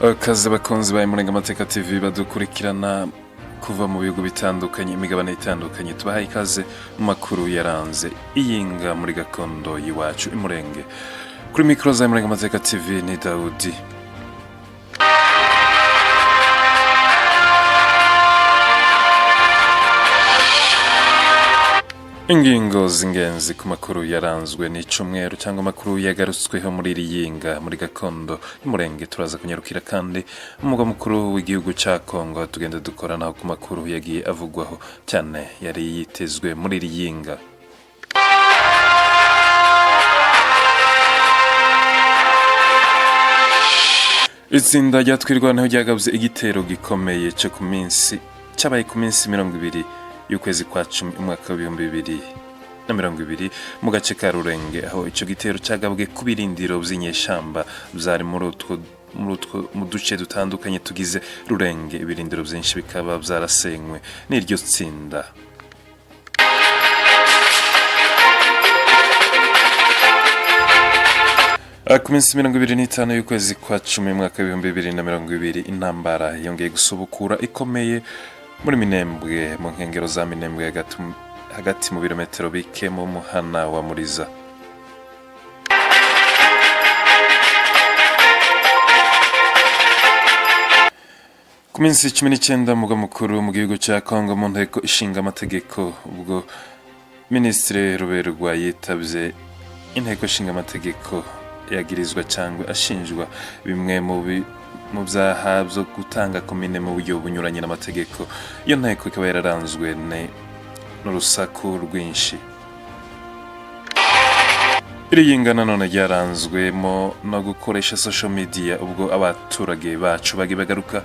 Kaze bakunzi ba Murengamateka TV badukurikirana kuva mu bihugu bitandukanye, imigabane itandukanye, tubahaye ikaze mu makuru yaranze iyinga muri gakondo y'iwacu Imurenge. Kuri mikoro za Murengamateka TV ni Daudi. Ingingo z'ingenzi ku makuru yaranzwe n'icumweru cyangwa amakuru yagarutsweho muri iri yinga muri gakondo y'Umurenge, turaza kunyarukira kandi umugwa mukuru w'igihugu ca Kongo, tugenda dukoranaho ku makuru yagiye avugwaho cyane yari yitezwe muri iri yinga. Itsinda rya Twirwaneho ryagabye igitero gikomeye cyo ku minsi cyabaye ku minsi 20 y'ukwezi kwa 10 umwaka wa 2020 mu gace ka Rurenge, aho ico gitero cyagabwe ku birindiro vy'inyeshamba vyari muri utwo mu duce dutandukanye tugize Rurenge, ibirindiro vyinshi bikaba vyarasenywe n'iryo tsinda. Ku minsi 25 y'ukwezi kwa 10 umwaka wa 2020, intambara yongeye gusubukura ikomeye muri Minembwe, mu nkengero za Minembwe, hagati mu birometero bike mu muhana wa Muriza. Ku minsi 19, umugwa mukuru mu gihugu cya Kongo, mu nteko ishinga amategeko, ubwo Minisitiri Ruberwa yitabye inteko ishinga amategeko, yagirizwa cyangwa ashinjwa bimwe mu byaha byo gutanga komine mu buryo bunyuranye n'amategeko. Iyo nteko ikaba yararanzwe n'urusaku rwinshi. Iri yinga nanone ryaranzwemo no gukoresha social media, ubwo abaturage bacu bagiye bagaruka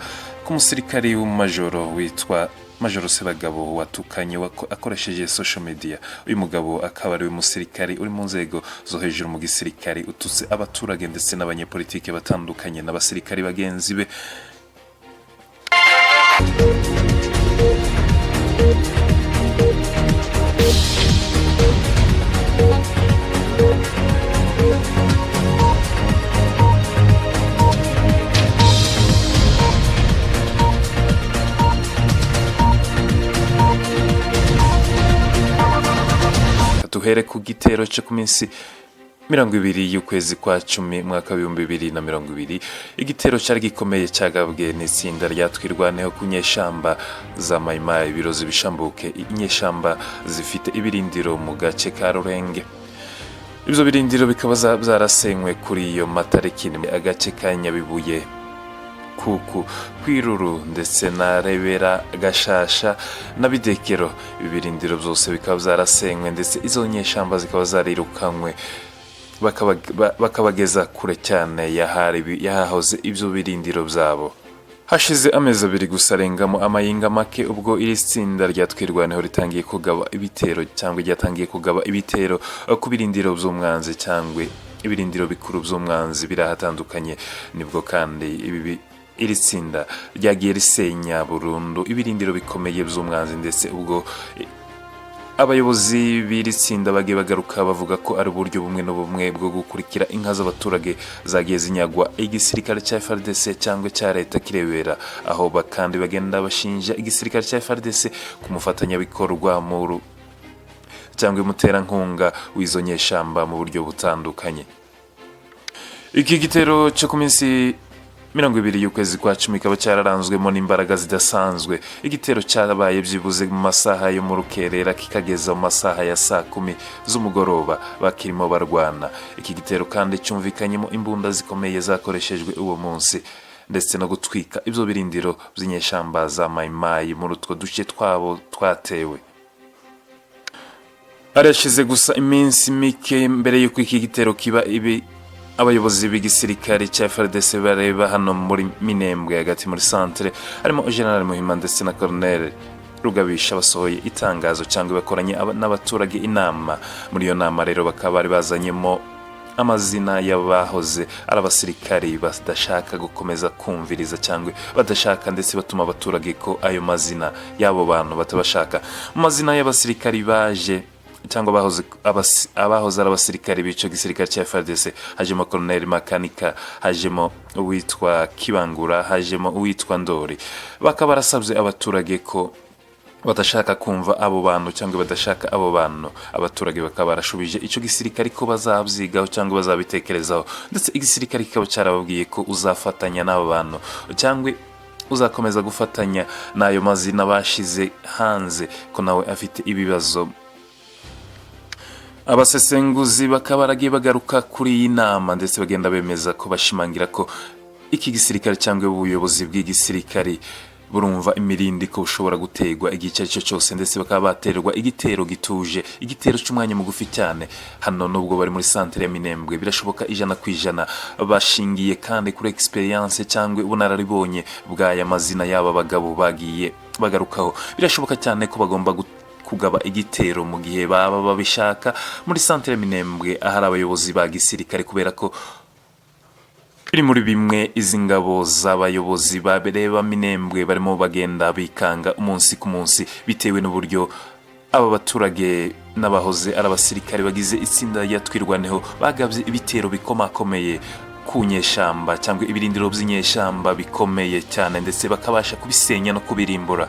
ku musirikari w'umumajoro witwa Majoro Sebagabo watukanye akoresheje social media. Uyu mugabo akaba ari umusirikari uri mu nzego zo hejuru mu gisirikari, ututse abaturage ndetse n'abanyepolitike batandukanye n'abasirikari bagenzi be. Duhere ku gitero cyo ku minsi 20 y'ukwezi kwa 10 umwaka wa 2020. Igitero cyari gikomeye cyagabwe n'itsinda rya Twirwaneho ku nyeshamba za Mayimayi Birozi Bishambuke, inyeshamba zifite ibirindiro mu gace ka Rurenge. Ibyo birindiro bikaba byarasenywe kuri iyo matariki agace ka Nyabibuye, Kuku, Kwiruru ndetse na Rebera, Gashasha na Bidekero. Ibi birindiro byose bikaba byarasenywe, ndetse izo nyeshamba zikaba zarirukanywe, bakabageza kure cyane y'ahahoze ibyo birindiro byabo. Hashize amezi 2 gusa arengamo amayinga make, ubwo iri tsinda rya Twirwaneho ritangiye kugaba ibitero cyangwa ryatangiye kugaba ibitero ku birindiro by'umwanzi cyangwa ibirindiro bikuru by'umwanzi biri ahatandukanye. Nibwo kandi iri tsinda ryagiye risenya burundu ibirindiro bikomeye by'umwanzi, ndetse ubwo abayobozi b'iri tsinda bagiye bagaruka bavuga ko ari uburyo bumwe na bumwe bwo gukurikira inka z'abaturage zagiye zinyagwa igisirikare cya FARDC cyangwa cya leta kirebera, aho kandi bagenda bashinja igisirikare cya FARDC kumufatanyabikorwa mu cyangwa umuterankunga w'izo nyeshamba mu buryo butandukanye. Iki gitero cyo ku minsi 20 y'ukwezi kwa 10 kikaba cyararanzwemo n'imbaraga zidasanzwe. Igitero cyabaye byibuze mu masaha yo mu rukerera, kikageza mu masaha ya saa 10 z'umugoroba bakirimo barwana. Iki gitero kandi cyumvikanyemo imbunda zikomeye zakoreshejwe uwo munsi, ndetse no gutwika ibyo birindiro by'inyeshamba za Mayimayi muri utwo duce twabo twatewe. Harashize gusa iminsi mike mbere y'uko iki gitero kiba, ibi abayobozi b'igisirikare cya FARDC bareba hano muri Minembwe hagati muri centre, harimo General Muhima ndetse na Colonel Rugabisha, basohoye itangazo cyangwa bakoranye n'abaturage inama. Muri iyo nama rero bakaba bari bazanyemo amazina y'abahoze ari abasirikari badashaka gukomeza kumviriza cyangwa badashaka, ndetse batuma abaturage ko ayo mazina y'abo bantu batabashaka. Mu mazina y'abasirikari baje cyangwa abahoze ari abasirikare b'ico gisirikare cya FARDC. Hajemo Colonel Makanika, hajemo uwitwa Kibangura, hajemo uwitwa Ndori. Bakaba barasabye abaturage ko badashaka kumva abo bantu cyangwa badashaka abo bantu. Abaturage bakaba barashubije icyo gisirikare ko bazabyigaho cyangwa bazabitekerezaho, ndetse igisirikare kikaba cyarababwiye ko uzafatanya n'abo bantu cyangwa uzakomeza gufatanya n'ayo mazina bashize hanze, ko nawe afite ibibazo. Abasesenguzi bakaba baragiye bagaruka kuri iyi nama, ndetse bagenda bemeza ko bashimangira ko iki gisirikare cyangwa ubuyobozi bw'igisirikare burumva imirindi ko bushobora gutegwa igihe icyo ari cyo cyose, ndetse bakaba baterwa igitero gituje, igitero cy'umwanya mugufi cyane. Hano nubwo bari muri santere ya Minembwe, birashoboka 100%, bashingiye kandi kuri experience cyangwa ubunararibonye bw'aya mazina y'aba bagabo bagiye bagarukaho, birashoboka cyane ko bagomba kugaba igitero mu gihe baba babishaka muri santere Minembwe ahari abayobozi ba gisirikare, kubera ko biri muri bimwe izi ngabo z'abayobozi bareba Minembwe barimo bagenda bikanga umunsi ku munsi, bitewe n'uburyo aba baturage n'abahoze ari abasirikare bagize itsinda rya Twirwaneho bagabye ibitero bikomakomeye ku nyeshamba cyangwa ibirindiro by'inyeshamba bikomeye cyane, ndetse bakabasha kubisenya no kubirimbura.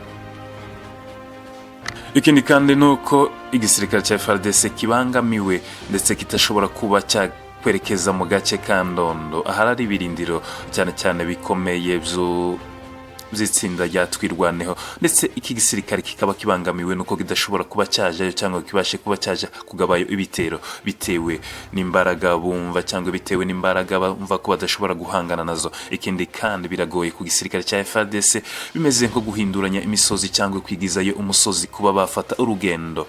Ikindi kandi ni uko igisirikare cya FARDC kibangamiwe ndetse kitashobora kuba cyakwerekeza mu gace ka Ndondo ahari ibirindiro cyane cyane bikomeye by'itsinda rya Twirwaneho, ndetse iki gisirikare kikaba kibangamiwe nuko kidashobora kuba cyajayo cyangwa kibashe kuba cyaja kugabayo ibitero, bitewe n'imbaraga bumva cyangwa bitewe n'imbaraga bumva ko badashobora guhangana nazo. Ikindi kandi, biragoye ku gisirikare cya FARDC, bimeze nko guhinduranya imisozi cyangwa kwigizayo umusozi, kuba bafata urugendo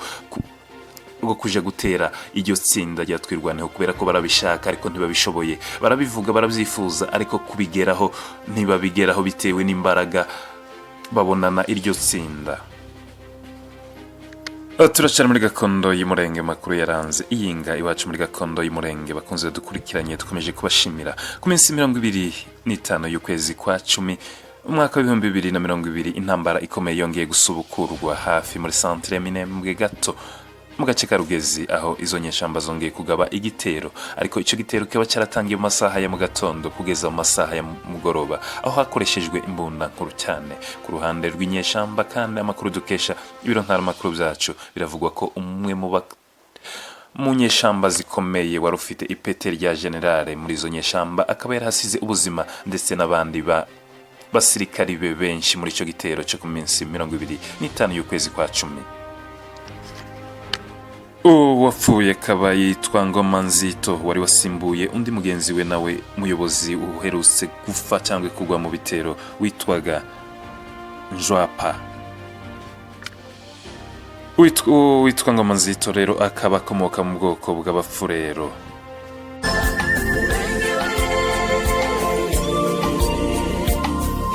rwo kuja gutera iryo tsinda rya Twirwaneho, kubera ko barabishaka ariko ntibabishoboye. Barabivuga, barabyifuza, ariko kubigeraho ntibabigeraho bitewe n'imbaraga babonana iryo tsinda. Turacyari muri gakondo y'Umurenge, makuru yaranze iyinga iwacu muri gakondo y'Umurenge. Bakunze dukurikiranye, dukomeje kubashimira. Ku minsi 25 y'ukwezi kwa 10 umwaka wa 2020, intambara ikomeye yongeye gusubukurwa hafi muri santere ya Minembwe gato, mu gace ka Rugezi, aho izo nyeshamba zongeye kugaba igitero. Ariko icyo gitero kikaba cyaratangiye mu masaha ya mu gatondo kugeza mu masaha ya mugoroba, aho hakoreshejwe imbunda nkuru cyane ku ruhande rw'inyeshamba. Kandi amakuru dukesha ibiro ntaramakuru byacu, biravugwa ko umwe mu nyeshamba zikomeye wari ufite ipete rya generale muri izo nyeshamba akaba yarahasize ubuzima, ndetse n'abandi ba basirikari be benshi muri icyo gitero cyo ku minsi 25 y'ukwezi kwa 10. Uwapfuye akaba yitwa Ngoma Nzito, wari wasimbuye undi mugenzi we nawe muyobozi uherutse gupfa cyangwa kugwa mu bitero witwaga Njwapa. Witwa Ngoma Nzito rero akaba akomoka mu bwoko bw'Abafurero.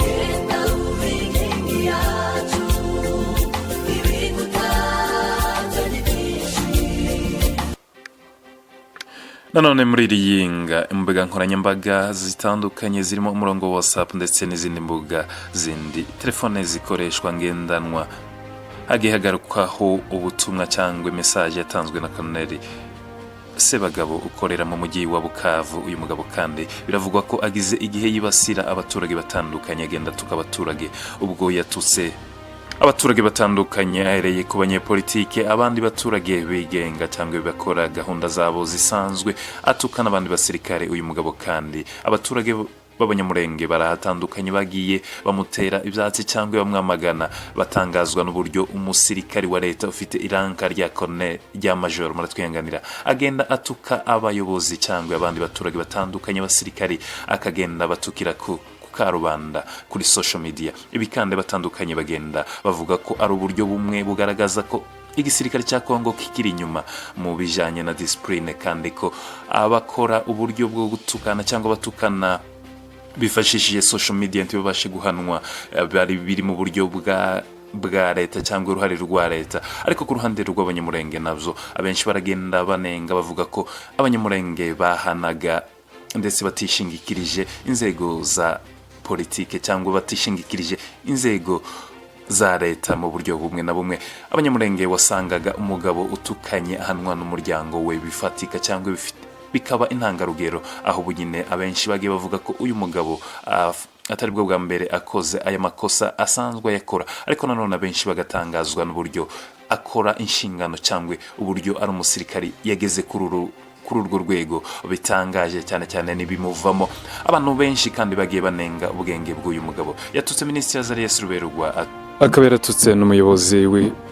Genda ube inkingi yacu, ibigutaje ni byinshi. Nanone muri iri yinga, imbuga nkoranyambaga zitandukanye zirimo umurongo wa WhatsApp ndetse n'izindi mbuga zindi, telefone zikoreshwa ngendanwa, hagiye hagarukwaho ubutumwa cyangwa message yatanzwe na Colonel Sebagabo ukorera mu mujyi wa Bukavu. Uyu mugabo kandi biravugwa ko agize igihe yibasira abaturage batandukanye, agenda atuka abaturage. Ubwo yatutse abaturage batandukanye, ahereye ku banyepolitike, abandi baturage bigenga cyangwa bakora gahunda zabo zisanzwe, atuka n'abandi basirikare. Uyu mugabo kandi abaturage b'Abanyamurenge barahatandukanye bagiye bamutera ibyatsi cyangwa bamwamagana, batangazwa n'uburyo umusirikari wa leta ufite iranka rya colonel, rya major, muratwihanganira, agenda atuka abayobozi cyangwa abandi baturage batandukanye, abasirikari, akagenda batukira ku karubanda kuri social media. Ibi kandi batandukanye bagenda bavuga ko ari uburyo bumwe bugaragaza ko igisirikare cya Kongo kikiri inyuma mu bijyanye na discipline, kandi ko abakora uburyo bwo gutukana cyangwa batukana bifashishije social media ntibabashe guhanwa. Bari biri mu buryo bwa leta cyangwa uruhare rwa leta. Ariko ku ruhande rw'Abanyamurenge nabyo abenshi baragenda banenga, bavuga ko Abanyamurenge bahanaga ndetse batishingikirije inzego za politike cyangwa batishingikirije inzego. za leta mu buryo bumwe na bumwe. Abanyamurenge wasangaga umugabo utukanye ahanwa n'umuryango we bifatika cyangwa bikaba intangarugero, aho ubu nyine abenshi bagiye bavuga ko uyu mugabo atari bwo bwa mbere akoze aya makosa, asanzwe ayakora, ariko nanone abenshi bagatangazwa n'uburyo akora inshingano cyangwa uburyo ari umusirikari yageze kuri urwo rwego bitangaje cyane cyane n'ibimuvamo. Abantu benshi kandi bagiye banenga ubwenge bw'uyu mugabo. Yatutse Minisitiri Azarias Ruberwa, akaba yaratutse n'umuyobozi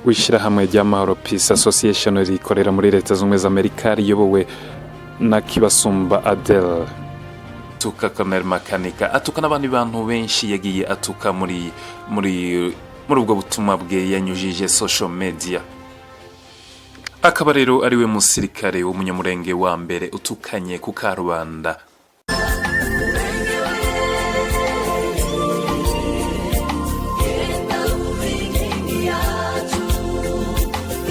w'ishyirahamwe ry'Amahoro Peace Association rikorera muri Leta Zunze Ubumwe za Amerika, riyobowe na Kibasumba Adele, atuka Colonel Makanika, atuka n'abandi bantu benshi yagiye atuka muri ubwo butumwa bwe yanyujije social media. Akaba rero ari we musirikare w'Umunyamurenge wa mbere utukanye ku karubanda. Genda ube inkingi yacu,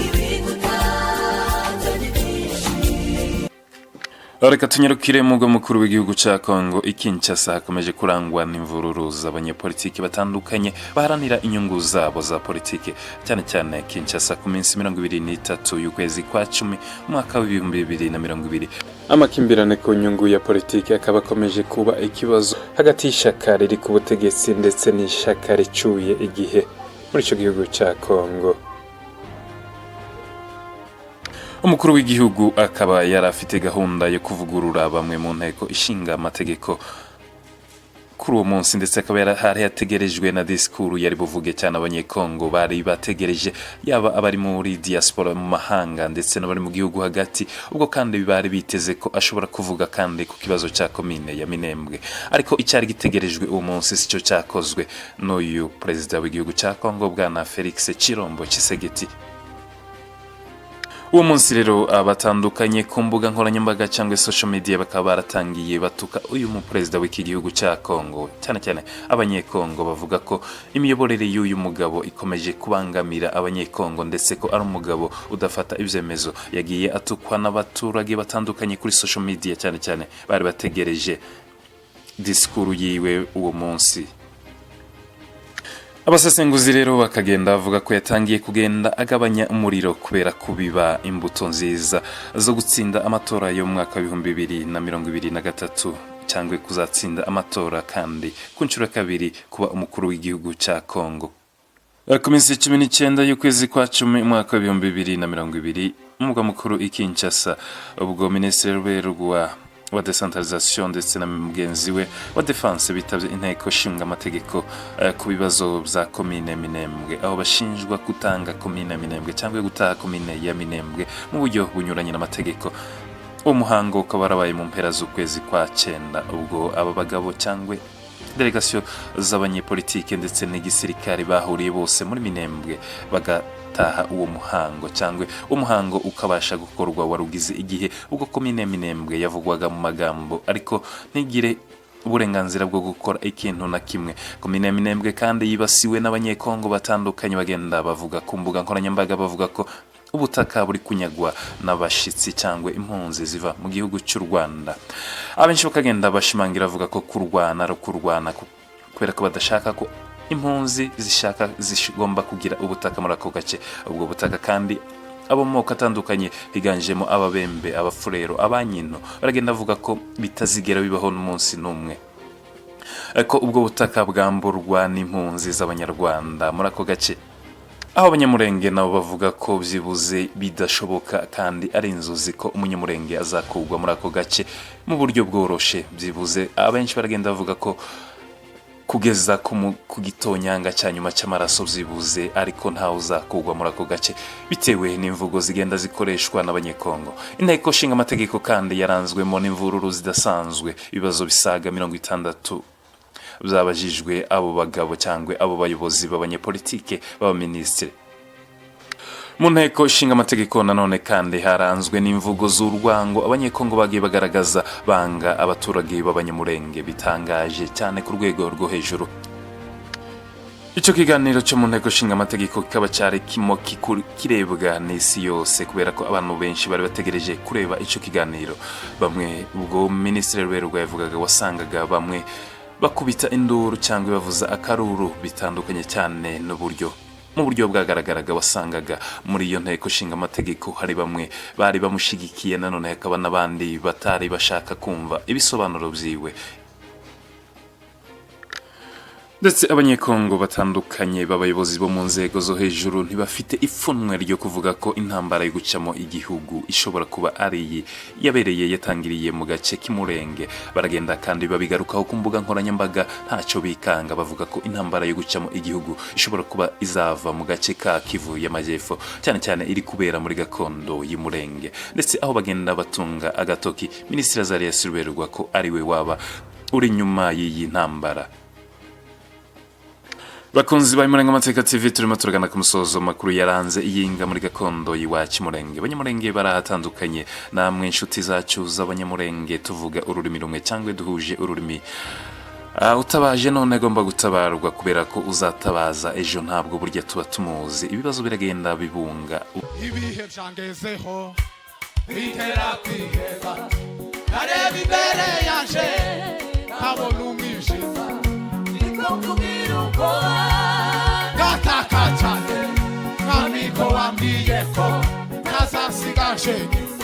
ibigutatse ni byinshi. Reka tunyarukire mu mugwa mukuru w'igihugu cya Kongo i Kinshasa. Hakomeje kurangwa n'imvururu z'abanyepolitiki batandukanye baharanira inyungu zabo za politiki, cyane cyane Kinshasa ku minsi 23 y'ukwezi kwa 10 umwaka w'2020. Amakimbirane ku nyungu ya politiki akaba akomeje kuba ikibazo hagati y'ishyaka riri ku butegetsi ndetse n'ishyaka ricyuye igihe muri icyo gihugu cya Kongo. Umukuru w'igihugu akaba yari afite gahunda yo kuvugurura bamwe mu nteko ishinga amategeko kuri uwo munsi, ndetse akaba hari hategerejwe na disikuru yari buvuge cyane. Abanyekongo bari bategereje, yaba abari muri diaspora mu mahanga ndetse n'abari mu gihugu hagati. Ubwo kandi bari biteze ko ashobora kuvuga kandi ku kibazo cya komine ya Minembwe, ariko icyari gitegerejwe uwo munsi sicyo cyakozwe n'uyu perezida w'igihugu cya Kongo, bwana Felix Tshilombo Tshisekedi. Uwo munsi rero abatandukanye ku mbuga nkoranyambaga cyangwa social media bakaba baratangiye batuka uyu muperezida w'iki gihugu cya Kongo, cyane cyane Abanyekongo bavuga ko imiyoborere y'uyu mugabo ikomeje kubangamira Abanyekongo, ndetse ko ari umugabo udafata ibyemezo. Yagiye atukwa n'abaturage batandukanye kuri social media, cyane cyane bari bategereje disikuru yiwe uwo munsi. Abasesenguzi rero bakagenda bavuga ko yatangiye kugenda agabanya umuriro kubera kubiba imbuto nziza zo gutsinda amatora yo mu mwaka w'2023, cyangwa kuzatsinda amatora kandi ku nshuro ya kabiri kuba umukuru w'igihugu cya Kongo. Ku minsi 19 y'ukwezi kwa 10 umwaka w'2020, umugwa mukuru i Kinshasa, ubwo Minisitiri Ruberwa wa décentralisation ndetse na mugenzi we wa défense bitabye inteko ishinga amategeko ku bibazo bya komine Minembwe, aho bashinjwa gutanga komine Minembwe cyangwa gutaha komine ya Minembwe mu buryo bunyuranye n'amategeko. Uwo muhango ukaba warabaye mu mpera z'ukwezi kwa cyenda, ubwo aba bagabo cyangwa délégation z'abanyepolitike ndetse n'igisirikare bahuriye bose muri Minembwe bagataha uwo muhango, cyangwa umuhango ukabasha gukorwa wari ugize igihe ubwo komine Minembwe yavugwaga mu magambo ariko ntigire uburenganzira bwo gukora ikintu na kimwe. Komine Minembwe kandi yibasiwe n'Abanyekongo batandukanye bagenda bavuga ku mbuga nkoranyambaga, bavuga ko ubutaka buri kunyagwa n'abashitsi cyangwa impunzi ziva mu gihugu cy'u Rwanda. Abenshi bakagenda bashimangira bavuga ko kurwana ari ukurwana kubera ko badashaka ko impunzi zishaka zigomba kugira ubutaka muri ako gace. Ubwo butaka kandi abo mu moko atandukanye higanjemo Ababembe, Abafurero, Abanyino baragenda bavuga ko bitazigera bibaho n'umunsi n'umwe ko ubwo butaka bwamburwa n'impunzi z'Abanyarwanda muri ako gace, aho Abanyamurenge nabo bavuga ko byibuze bidashoboka kandi ari inzozi ko Umunyamurenge azakurwa muri ako gace mu buryo bworoshe. Byibuze abenshi baragenda bavuga ko kugeza ku gitonyanga cya nyuma cy'amaraso byibuze, ariko ntawe uzakurwa muri ako gace, bitewe n'imvugo zigenda zikoreshwa n'Abanyekongo. Inteko nshinga amategeko kandi yaranzwemo n'imvururu zidasanzwe. Ibibazo bisaga 60 byabajijwe abo bagabo cyangwa abo bayobozi b'abanyepolitike b'abaminisitiri mu nteko ishinga amategeko. Nanone kandi haranzwe n'imvugo z'urwango Abanyekongo bagiye bagaragaza banga abaturage b'Abanyamurenge bitangaje cyane ku rwego rwo hejuru. Icyo kiganiro cyo mu nteko ishinga amategeko kikaba cyari kimo kirebwa n'isi yose, kubera ko abantu benshi bari bategereje kureba icyo kiganiro. Bamwe ubwo Minisitiri Ruberwa yavugaga, wasangaga bamwe Bakubita induru cyangwa bavuza akaruru bitandukanye cyane n'uburyo mu buryo bwagaragaraga. Wasangaga muri iyo nteko nshinga amategeko hari bamwe bari bamushigikiye, nanone hakaba n'abandi batari bashaka kumva ibisobanuro byiwe. Ndetse Abanyekongo batandukanye b'abayobozi bo mu nzego zo hejuru ntibafite ipfunwe ryo kuvuga ko intambara yo gucamo igihugu ishobora kuba ari iyi yabereye, yatangiriye mu gace k'Imurenge. Baragenda kandi babigarukaho ku mbuga nkoranyambaga, ntacyo bikanga, bavuga ko intambara yo gucamo igihugu ishobora kuba izava mu gace ka Kivu y'Amajyepfo, cyane cyane iri kubera muri gakondo y'Imurenge. Ndetse aho bagenda batunga agatoki Minisitiri Azarias Ruberwa ko ari we waba uri inyuma y'iyi ntambara. Bakunzi ba Murenge Amateka TV, turimo turagana ku musozo makuru yaranze iyinga muri gakondo y'iwacu Murenge. Abanyamurenge barahatandukanye, namwe inshuti zacu z'Abanyamurenge tuvuga ururimi rumwe cyangwa duhuje ururimi. Utabaje none agomba gutabarwa, kubera ko uzatabaza ejo ntabwo burya tuba tumuzi. Ibibazo biragenda bibunga. Ibihe byangezeho bitera kwiheba, nkareba imbere yanje nkabona umwijima. Niko kugira ubwoba. Ngataka cyane, Mwami, ko wambwiye ko ntazasiga jenyine.